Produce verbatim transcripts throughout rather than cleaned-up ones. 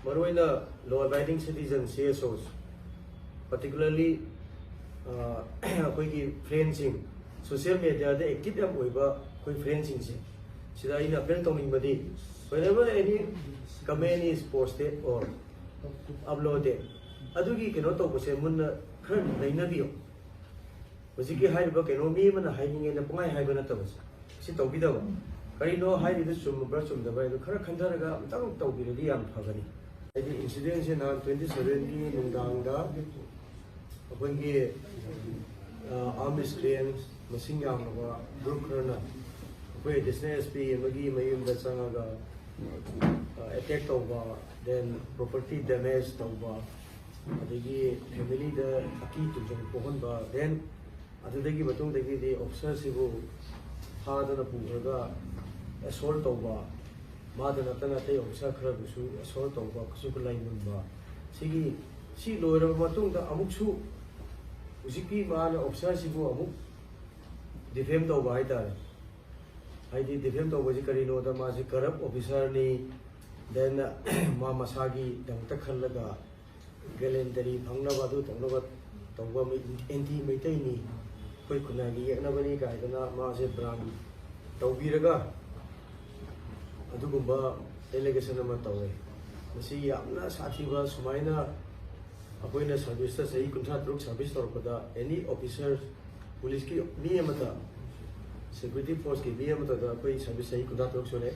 ꯃꯔꯨꯑꯣꯏꯅ law abiding citizen, C S Os, particularly ꯑꯩꯈꯣꯏꯒꯤ friendꯁꯤꯡ, social mediaꯗ active ꯌꯥꯝ ꯑꯣꯏꯕ ꯑꯩꯈꯣꯏ friendꯁꯤꯡꯁꯦ, ꯁꯤꯗ ꯑꯩꯅ appeal ꯇꯧꯅꯤꯡꯕꯗꯤ, whenever any comment is posted or uploaded, ꯑꯗꯨꯒꯤ ꯀꯩꯅꯣ ꯇꯧꯕꯁꯦ ꯃꯨꯟꯅ ꯈꯔ ꯅꯩꯅꯕꯤꯌꯨ꯫ ꯍꯧꯖꯤꯛꯀꯤ ꯍꯥꯏꯔꯤꯕ ꯀꯩꯅꯣ, ꯃꯤ ꯑꯃꯅ ꯍꯥꯏꯅꯤꯡꯉꯦꯅ ꯄꯨꯡꯍꯥꯏ ꯍꯥꯏꯕ ꯅꯠꯇꯕꯁꯦ, ꯁꯤ ꯇꯧꯕꯤꯗꯕ꯫ ꯀꯔꯤꯅꯣ ꯍꯥꯏꯔꯤꯗꯨ ꯆꯨꯝꯕ꯭ꯔꯥ ꯆꯨꯝꯗꯕ꯭ꯔꯥ ꯍꯥꯏꯗꯣ ꯈꯔ ꯈꯟꯊꯔꯒ ꯑꯝꯇꯪ ꯇꯧꯕꯤꯔꯗꯤ ꯌꯥꯝ ꯐꯒꯅꯤ꯫ ꯍꯥꯏꯗꯤ incidentꯁꯦ ꯅꯍꯥꯟ twenty sevenꯒꯤ ꯅꯨꯡꯗꯥꯡꯗ ꯑꯩꯈꯣꯏꯒꯤ armed miscreants, ꯃꯁꯤꯡ ꯌꯥꯝꯂꯕ group ꯈꯔꯅ ꯑꯩꯈꯣꯏ additional S P ꯑꯃꯒꯤ ꯃꯌꯨꯝꯗ ꯆꯪꯉꯒ attack ꯇꯧꯕ, then property damage ꯇꯧꯕ, ꯑꯗꯒꯤ familyꯗ ꯑꯀꯤ ꯇꯨꯡꯖꯪ ꯄꯣꯛꯍꯟꯕ, then ꯑꯗꯨꯗꯒꯤ ꯃꯇꯨꯡꯗꯒꯤꯗꯤ officerꯁꯤꯕꯨ ꯐꯥꯗꯅ ꯄꯨꯈ꯭ꯔꯒ assault ꯇꯧꯕ, ꯃꯥꯗ ꯅꯠꯇꯅ ꯑꯇꯩ officer ꯈꯔꯕꯨꯁꯨ assault ꯇꯧꯕ, ꯈꯨꯠꯁꯨ ꯈꯨꯠꯂꯥꯏ ꯃꯨꯟꯕ, ꯁꯤꯒꯤ, ꯁꯤ ꯂꯣꯏꯔꯕ ꯃꯇꯨꯡꯗ ꯑꯃꯨꯛꯁꯨ ꯍꯧꯖꯤꯛꯀꯤ ꯃꯥꯅ officerꯁꯤꯕꯨ ꯑꯃꯨꯛ defame ꯇꯧꯕ ꯍꯥꯏꯇꯥꯔꯦ꯫ ꯍꯥꯏꯗꯤ defame ꯇꯧꯕꯁꯤ ꯀꯔꯤꯅꯣꯗ, ꯃꯥꯁꯤ corrupt officerꯅꯤ, then ꯃꯥ ꯃꯁꯥꯒꯤꯗꯃꯛꯇ ꯈꯜꯂꯒ gallantry ꯐꯪꯅꯕ, ꯑꯗꯨ ꯇꯧꯅꯕ ꯇꯧꯕ ꯃꯤ, anti ꯃꯩꯇꯩꯅꯤ, ꯑꯩꯈꯣꯏ ꯈꯨꯟꯅꯥꯏꯒꯤ ꯌꯦꯛꯅꯕꯅꯤ ꯀꯥꯏꯗꯅ ꯃꯥꯁꯦ brand ꯇꯧꯕꯤꯔꯒ ꯑꯗꯨꯒꯨꯝꯕ allegation ꯑꯃ ꯇꯧꯋꯦ꯫ ꯃꯁꯤ ꯌꯥꯝꯅ ꯁꯥꯊꯤꯕ꯫ ꯁꯨꯃꯥꯏꯅ ꯑꯩꯈꯣꯏꯅ serviceꯇ ꯆꯍꯤ ꯀꯨꯟꯊ꯭ꯔꯥ ꯇꯔꯨꯛ service ꯇꯧꯔꯛꯄꯗ any officer, policeꯀꯤ ꯃꯤ ꯑꯃꯗ, security forceꯀꯤ ꯃꯤ ꯑꯃꯗ ꯑꯩꯈꯣꯏ service ꯆꯍꯤ ꯀꯨꯟꯊ꯭ꯔꯥ ꯇꯔꯨꯛ ꯁꯨꯔꯦ꯫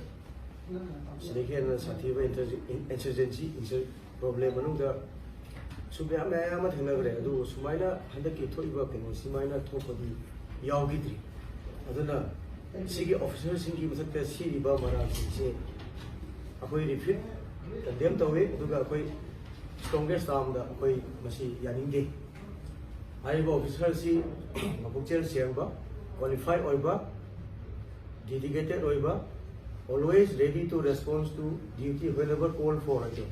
ꯁꯤꯗꯒꯤ ꯍꯦꯟꯅ ꯁꯥꯊꯤꯕ insurgency, insurgency, insur-, problem ꯃꯅꯨꯡꯗ ꯁꯨ ꯃꯌꯥꯝ, ꯃꯌꯥꯝ ꯑꯃ ꯊꯦꯡꯅꯈ꯭ꯔꯦ꯫ ꯑꯗꯨꯕꯨ ꯁꯨꯃꯥꯏꯅ ꯍꯟꯗꯛꯀꯤ ꯊꯣꯛꯏꯕ ꯀꯩꯅꯣ ꯁꯨꯃꯥꯏꯅ ꯊꯣꯛꯄꯗꯤ ꯌꯥꯎꯈꯤꯗ꯭ꯔꯤ꯫ ꯑꯗꯨꯅ ꯁꯤꯒꯤ officerꯁꯤꯡꯒꯤ ꯃꯊꯛꯇ ꯁꯤꯔꯤꯕ ꯃꯔꯥꯜꯁꯤꯡꯁꯦ ꯑꯩꯈꯣꯏ repeat condemn ꯇꯧꯏ, ꯑꯗꯨꯒ ꯑꯩꯈꯣꯏ strongest termꯗ ꯑꯩꯈꯣꯏ ꯃꯁꯤ ꯌꯥꯅꯤꯡꯗꯦ꯫ ꯍꯥꯏꯔꯤꯕ officerꯁꯤ ꯃꯄꯨꯛꯆꯦꯜ ꯁꯦꯡꯕ, qualify ꯑꯣꯏꯕ, dedicated ꯑꯣꯏꯕ, always ready to response to duty whenever called for ꯍꯥꯏꯗꯣ꯫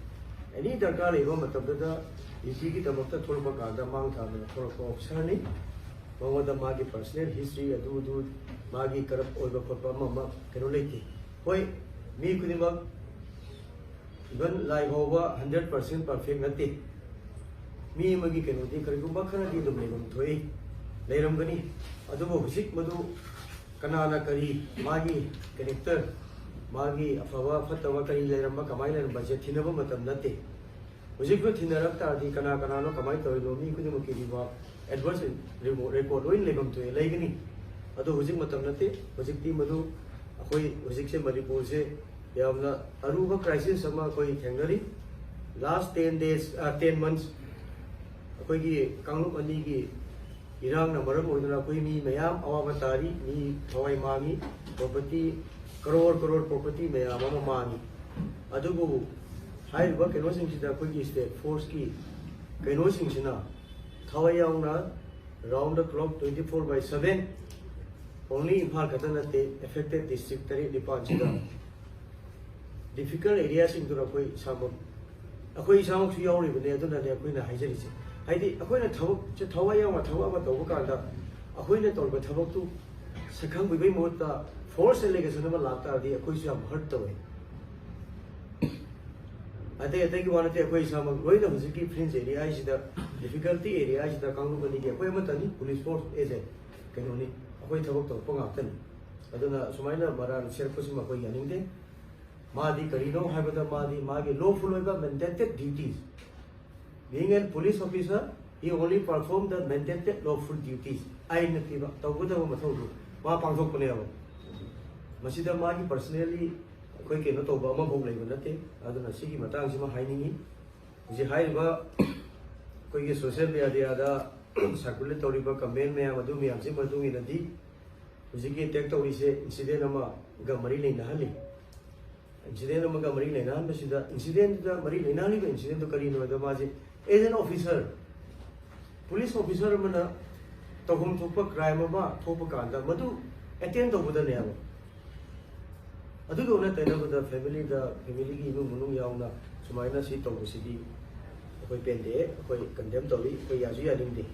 Any ꯗꯔꯀꯥꯔ ꯂꯩꯕ ꯃꯇꯝꯗꯨꯗ dutyꯒꯤꯗꯃꯛꯇ ꯊꯣꯛꯂꯛꯄ ꯀꯥꯟꯗ ꯃꯥꯡ ꯊꯥꯗꯅ ꯊꯣꯛꯂꯛꯄ officerꯅꯤ꯫ ꯃꯉꯣꯟꯗ ꯃꯥꯒꯤ personal history ꯑꯗꯨ ꯑꯗꯨ ꯃꯥꯒꯤ corrupt ꯑꯣꯏꯕ ꯈꯣꯠꯄ ꯑꯃ ꯑꯃ ꯀꯩꯅꯣ ꯂꯩꯇꯦ꯫ ꯍꯣꯏ, ꯃꯤ ꯈꯨꯗꯤꯡꯃꯛ Even ꯂꯥꯏ ꯐꯥꯎꯕ hundred percent perfect ꯅꯠꯇꯦ꯫ ꯃꯤ ꯑꯃꯒꯤ ꯀꯩꯅꯣꯗꯤ ꯀꯔꯤꯒꯨꯝꯕ ꯈꯔꯗꯤ ꯑꯗꯨꯝ ꯂꯩꯐꯝ ꯊꯣꯛꯏ, ꯂꯩꯔꯝꯒꯅꯤ꯫ ꯑꯗꯨꯕꯨ ꯍꯧꯖꯤꯛ ꯃꯗꯨ ꯀꯅꯥꯅ ꯀꯔꯤ, ꯃꯥꯒꯤ character, ꯃꯥꯒꯤ ꯑꯐꯕ ꯐꯠꯇꯕ ꯀꯔꯤ ꯂꯩꯔꯝꯕ, ꯀꯃꯥꯏꯅ ꯂꯩꯔꯝꯕꯁꯦ ꯊꯤꯅꯕ ꯃꯇꯝ ꯅꯠꯇꯦ꯫ ꯍꯧꯖꯤꯛꯁꯨ ꯊꯤꯅꯔꯛ ꯇꯥꯔꯗꯤ ꯀꯅꯥ ꯀꯅꯥꯅꯣ, ꯀꯃꯥꯏꯅ ꯇꯧꯔꯤꯅꯣ, ꯃꯤ ꯈꯨꯗꯤꯡꯃꯛꯀꯤꯗꯤ ꯃꯥ adverse record ꯂꯣꯏꯅ ꯂꯩꯐꯝ ꯊꯣꯛꯑꯦ, ꯂꯩꯒꯅꯤ꯫ ꯑꯗꯣ ꯍꯧꯖꯤꯛ ꯃꯇꯝ ꯅꯠꯇꯦ꯫ ꯍꯧꯖꯤꯛꯇꯤ ꯃꯗꯨ ꯑꯩꯈꯣꯏ ꯍꯧꯖꯤꯛꯁꯦ ꯃꯅꯤꯄꯨꯔꯁꯦ ꯌꯥꯝꯅ ꯑꯔꯨꯕ crisis ꯑꯃ ꯑꯩꯈꯣꯏ ꯊꯦꯡꯅꯔꯤ꯫ Last ten days, ten months ꯑꯩꯈꯣꯏꯒꯤ ꯀꯥꯡꯂꯨꯞ ꯑꯅꯤꯒꯤ ꯏꯔꯥꯡꯅ ꯃꯔꯝ ꯑꯣꯏꯗꯨꯅ ꯑꯩꯈꯣꯏ ꯃꯤ ꯃꯌꯥꯝ ꯑꯋꯥꯕ ꯇꯥꯔꯤ, ꯃꯤ ꯊꯋꯥꯏ ꯃꯥꯡꯉꯤ, property, ꯀꯔꯣꯔ ꯀꯔꯣꯔ property ꯃꯌꯥꯝ ꯑꯃ ꯃꯥꯡꯉꯤ꯫ ꯑꯗꯨꯕꯨ ꯍꯥꯏꯔꯤꯕ ꯀꯩꯅꯣꯁꯤꯡꯁꯤꯗ ꯑꯩꯈꯣꯏꯒꯤ state forceꯀꯤ ꯀꯩꯅꯣꯁꯤꯡꯁꯤꯅ ꯊꯋꯥꯏ ꯌꯥꯎꯅ round the clock twenty four by seven, only Imphal ꯈꯛꯇ ꯅꯠꯇꯦ, affected district ꯇꯔꯦꯠ ꯅꯤꯄꯥꯜꯁꯤꯗ difficult areaꯁꯤꯡꯗꯨꯗ ꯑꯩꯈꯣꯏ ꯏꯁꯥꯃꯛ, ꯑꯩꯈꯣꯏ ꯏꯁꯥꯃꯛꯁꯨ ꯌꯥꯎꯔꯤꯕꯅꯦ꯫ ꯑꯗꯨꯅꯅꯦ ꯑꯩꯈꯣꯏꯅ ꯍꯥꯏꯖꯔꯤꯁꯦ꯫ ꯍꯥꯏꯗꯤ ꯑꯩꯈꯣꯏꯅ ꯊꯕꯛꯁꯦ ꯊꯋꯥꯏ ꯌꯥꯎꯅ ꯊꯕꯛ ꯑꯃ ꯇꯧꯕ ꯀꯥꯟꯗ ꯑꯩꯈꯣꯏꯅ ꯇꯧꯔꯤꯕ ꯊꯕꯛꯇꯨ ꯁꯛꯈꯪꯕꯤꯕꯒꯤ ꯃꯍꯨꯠꯇ force allegation ꯑꯃ ꯂꯥꯛ ꯇꯥꯔꯗꯤ ꯑꯩꯈꯣꯏꯁꯨ ꯌꯥꯝ hurt ꯇꯧꯋꯦ꯫ ꯑꯇꯩ ꯑꯇꯩꯒꯤ ꯋꯥ ꯅꯠꯇꯦ, ꯑꯩꯈꯣꯏ ꯏꯁꯥꯃꯛ ꯂꯣꯏꯅ ꯍꯧꯖꯤꯛꯀꯤ fringe areaꯁꯤꯗ, difficulty areaꯁꯤꯗ ꯀꯥꯡꯂꯨꯞ ꯑꯅꯤꯒꯤ ꯑꯩꯈꯣꯏ ꯑꯃꯠꯇꯅꯤ, police force as a ꯀꯩꯅꯣꯅꯤ, ꯑꯩꯈꯣꯏ ꯊꯕꯛ ꯇꯧꯔꯛꯄ ꯉꯥꯛꯇꯅꯤ꯫ ꯑꯗꯨꯅ ꯁꯨꯃꯥꯏꯅ ꯃꯔꯥꯜ ꯁꯤꯔꯛꯄꯁꯤꯃ ꯑꯩꯈꯣꯏ ꯌꯥꯅꯤꯡꯗꯦ꯫ ꯃꯥꯗꯤ ꯀꯔꯤꯅꯣ ꯍꯥꯏꯕꯗ ꯃꯥꯗꯤ ꯃꯥꯒꯤ lawful ꯑꯣꯏꯕ mandated duties, being a police officer, he only perform the mandated lawful duties, ꯑꯥꯏꯟꯅ ꯄꯤꯕ ꯇꯧꯒꯗꯕ ꯃꯊꯧꯗꯨ ꯃꯥ ꯄꯥꯡꯊꯣꯛꯄꯅꯦꯕ꯫ ꯃꯁꯤꯗ ꯃꯥꯒꯤ personally ꯑꯩꯈꯣꯏ ꯀꯩꯅꯣ ꯇꯧꯕ ꯑꯃꯐꯥꯎ ꯂꯩꯕ ꯅꯠꯇꯦ꯫ ꯑꯗꯨꯅ ꯁꯤꯒꯤ ꯃꯇꯥꯡꯁꯤꯃ ꯍꯥꯏꯅꯤꯡꯉꯤ꯫ ꯍꯧꯖꯤꯛ ꯍꯥꯏꯔꯤꯕ ꯑꯩꯈꯣꯏꯒꯤ social mediaꯗ circulate ꯇꯧꯔꯤꯕ comment ꯃꯌꯥꯝ ꯑꯗꯨ ꯃꯌꯥꯝꯁꯤ ꯃꯇꯨꯡ ꯏꯟꯅꯗꯤ ꯍꯧꯖꯤꯛꯀꯤ attack ꯇꯧꯔꯤꯁꯦ incident ꯑꯃꯒ ꯃꯔꯤ ꯂꯩꯅꯍꯜꯂꯤ꯫ Incident ꯑꯃꯒ ꯃꯔꯤ ꯂꯩꯅꯍꯟꯕꯁꯤꯗ, incidentꯗꯨꯗ ꯃꯔꯤ ꯂꯩꯅꯍꯜꯂꯤꯕ incidentꯗꯨ ꯀꯔꯤꯅꯣ ꯍꯥꯏꯕꯗ, ꯃꯥꯁꯦ as an officer, police officer ꯑꯃꯅ ꯇꯧꯐꯝ ꯊꯣꯛꯄ crime ꯑꯃ ꯊꯣꯛꯄ ꯀꯥꯟꯗ ꯃꯗꯨ attend ꯇꯧꯕꯗꯅꯦꯕ꯫ ꯑꯗꯨꯒ ꯑꯣꯟꯅ ꯇꯩꯅꯕꯗ familyꯗ, familyꯒꯤ ꯏꯃꯨꯡ ꯃꯅꯨꯡ ꯌꯥꯎꯅ ꯁꯨꯃꯥꯏꯅ ꯁꯤ ꯇꯧꯕꯁꯤꯗꯤ ꯑꯩꯈꯣꯏ ꯄꯦꯟꯗꯦ, ꯑꯩꯈꯣꯏ condemn ꯇꯧꯏ, ꯑꯩꯈꯣꯏ ꯌꯥꯁꯨ ꯌꯥꯅꯤꯡꯗꯦ꯫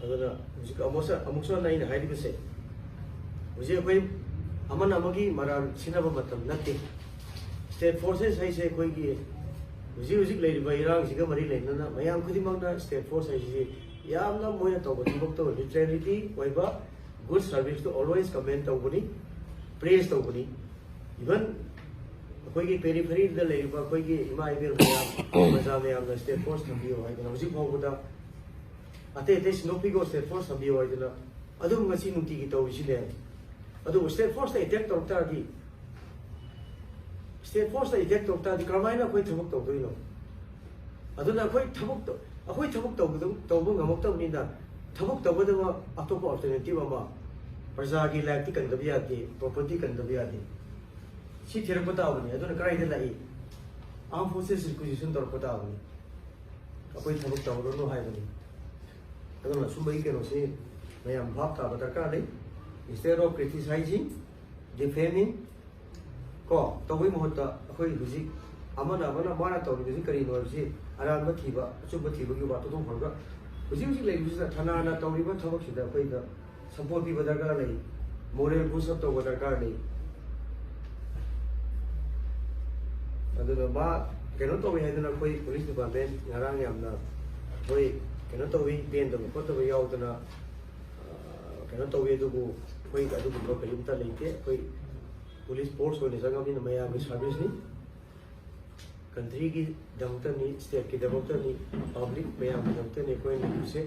ꯑꯗꯨꯅ ꯍꯧꯖꯤꯛ ꯑꯃꯨꯛꯁꯨ, ꯑꯃꯨꯛꯁꯨ ꯍꯟꯅ ꯑꯩꯅ ꯍꯥꯏꯔꯤꯕꯁꯦ, ꯍꯧꯖꯤꯛ ꯑꯩꯈꯣꯏ ꯑꯃꯅ ꯑꯃꯒꯤ ꯃꯔꯥꯜ ꯁꯤꯟꯅꯕ ꯃꯇꯝ ꯅꯠꯇꯦ꯫ State forces ꯍꯥꯏꯁꯦ ꯑꯩꯈꯣꯏꯒꯤ ꯍꯧꯖꯤꯛ ꯍꯧꯖꯤꯛ ꯂꯩꯔꯤꯕ ꯏꯔꯥꯡꯁꯤꯒ ꯃꯔꯤ ꯂꯩꯅꯅ ꯃꯌꯥꯝ ꯈꯨꯗꯤꯡꯃꯛꯅ state force ꯍꯥꯏꯁꯤꯗꯤ ꯌꯥꯝꯅ ꯃꯣꯏꯅ ꯇꯧꯕ ꯊꯕꯛꯇꯣ ꯅ꯭ꯌꯨꯇ꯭ꯔꯦꯂꯤꯇꯤ ꯑꯣꯏꯕ, ꯒꯨꯗ ꯁꯥꯔꯚꯤꯁꯇꯣ ꯑꯣꯜꯋꯦꯁ ꯀꯃꯦꯟ ꯇꯧꯕꯅꯤ, ꯄ꯭ꯔꯦꯖ ꯇꯧꯕꯅꯤ꯫ ꯏꯚꯟ ꯑꯩꯈꯣꯏꯒꯤ ꯄꯦꯔꯤꯐꯦꯔꯤꯗ ꯂꯩꯔꯤꯕ ꯑꯩꯈꯣꯏꯒꯤ ꯏꯃꯥ ꯏꯕꯦꯜ ꯃꯌꯥꯝ, ꯄ꯭ꯔꯖꯥ ꯃꯌꯥꯝꯅ ꯁ꯭ꯇꯦꯠ ꯐꯣꯔꯁ ꯊꯝꯕꯤꯌꯨ ꯍꯥꯏꯗꯅ ꯍꯧꯖꯤꯛ ꯐꯥꯎꯕꯗ ꯑꯇꯩ ꯑꯇꯩ ꯁꯤꯟꯗꯣꯛꯄꯤꯈꯣ, ꯁ꯭ꯇꯦꯠ ꯐꯣꯔꯁ ꯊꯝꯕꯤꯌꯨ ꯍꯥꯏꯗꯅ ꯑꯗꯨꯝ ꯉꯁꯤ ꯅꯨꯡꯇꯤꯒꯤ ꯇꯧꯔꯤꯁꯤꯅꯦ꯫ ꯑꯗꯨꯕꯨ ꯁ꯭ꯇꯦꯠ ꯐꯣꯔꯁꯅ ꯑꯦꯇꯦꯛ ꯇꯧꯔꯛ ꯇꯥꯔꯗꯤ, ꯁ꯭ꯇꯦꯠ ꯐꯣꯔꯁꯅ ꯑꯦꯇꯦꯛ ꯇꯧꯔꯛ ꯇꯥꯔꯗꯤ ꯀꯔꯝꯍꯥꯏꯅ ꯑꯩꯈꯣꯏ ꯊꯕꯛ ꯇꯧꯗꯣꯏꯅꯣ? ꯑꯗꯨꯅ ꯑꯩꯈꯣꯏ ꯊꯕꯛ ꯇꯧ- ꯑꯩꯈꯣꯏ ꯊꯕꯛ ꯇꯧꯕꯗ ꯇꯧꯕ ꯉꯝꯃꯛꯇꯕꯅꯤꯅ ꯊꯕꯛ ꯇꯧꯒꯗꯕ ꯑꯇꯣꯞꯄ ꯑꯜꯇꯔꯅꯦꯇꯤꯕ ꯑꯃ, ꯄ꯭ꯔꯖꯥꯒꯤ ꯂꯥꯏꯐꯇꯤ ꯀꯟꯗꯕ ꯌꯥꯗꯦ, ꯄ꯭ꯔꯣꯄꯔꯇꯤ ꯀꯟꯗꯕ ꯌꯥꯗꯦ꯫ ꯁꯤ ꯊꯤꯔꯛꯄ ꯇꯥꯕꯅꯤ꯫ ꯑꯗꯨꯅ ꯀꯗꯥꯏꯗ ꯂꯥꯛꯏ? ꯑꯥꯔꯝ ꯐꯣꯔꯁꯦꯁ ꯔꯤꯀ꯭ꯋꯤꯖꯤꯁꯟ ꯇꯧꯔꯛꯄ ꯇꯥꯕꯅꯤ꯫ ꯑꯩꯈꯣꯏ ꯊꯕꯛ ꯇꯧꯔꯨꯔꯅꯨ ꯍꯥꯏꯕꯅꯤ꯫ ꯑꯗꯨꯅ ꯁꯨꯝꯕꯒꯤ ꯀꯩꯅꯣꯁꯤ ꯃꯌꯥꯝ ꯚꯥꯞ ꯇꯥꯕ ꯗꯔꯀꯥꯔ ꯂꯩ꯫ Instead of criticizing, defaming, ꯀꯣ, ꯇꯧꯕꯩ ꯃꯍꯨꯠꯇ ꯑꯩꯈꯣꯏ ꯍꯧꯖꯤꯛ ꯑꯃꯅ ꯑꯃꯅ ꯃꯥꯅ ꯇꯧꯔꯤꯕꯁꯤ ꯀꯔꯤꯅꯣ ꯍꯥꯏꯕꯁꯤ ꯑꯔꯥꯟꯕ ꯊꯤꯕ, ꯑꯆꯨꯝꯕ ꯊꯤꯕꯒꯤ ꯋꯥ ꯇꯣꯛꯊꯣꯛꯈ꯭ꯔꯒ ꯍꯧꯖꯤꯛ ꯍꯧꯖꯤꯛ ꯂꯩꯔꯤꯕꯁꯤꯗ ꯊꯅꯥꯅ ꯇꯧꯔꯤꯕ ꯊꯕꯛꯁꯤꯗ ꯑꯩꯈꯣꯏꯗ ꯁꯄꯣꯔꯠ ꯄꯤꯕ ꯗꯔꯀꯥꯔ ꯂꯩ, ꯃꯣꯔꯦꯜ ꯕꯨꯁ ꯑꯞ ꯇꯧꯕ ꯗꯔꯀꯥꯔ ꯂꯩ꯫ ꯑꯗꯨꯅ ꯃꯥ ꯀꯩꯅꯣ ꯇꯧꯋꯤ ꯍꯥꯏꯗꯅ ꯑꯩꯈꯣꯏ ꯄꯨꯂꯤꯁ ꯗꯤꯄꯥꯔꯠꯃꯦꯟ ꯉꯔꯥꯡ ꯌꯥꯝꯅ ꯑꯩꯈꯣꯏ ꯀꯩꯅꯣ ꯇꯧꯋꯤ, ꯄꯦꯟꯗꯕ ꯈꯣꯠꯇꯕ ꯌꯥꯎꯗꯅ, ꯑ, ꯀꯩꯅꯣ ꯇꯧꯋꯤ꯫ ꯑꯗꯨꯕꯨ ꯑꯩꯈꯣꯏ ꯑꯗꯨꯒꯨꯝꯕ ꯀꯔꯤꯝꯇ ꯂꯩꯇꯦ꯫ ꯑꯩꯈꯣꯏ ꯄꯨꯂꯤꯁ ꯐꯣꯔꯁ ꯑꯣꯏꯅ ꯆꯪꯉꯕꯅꯤꯅ ꯃꯌꯥꯝꯒꯤ ꯁꯥꯔꯚꯤꯁꯅꯤ, ꯀꯟꯇ꯭ꯔꯤꯒꯤꯗꯃꯛꯇꯅꯤ, ꯁ꯭ꯇꯦꯠꯀꯤꯗꯃꯛꯇꯅꯤ, ꯄꯕ꯭ꯂꯤꯛ ꯃꯌꯥꯝꯒꯤꯗꯃꯛꯇꯅꯤ ꯑꯩꯈꯣꯏꯅ ꯂꯩꯔꯤꯁꯦ꯫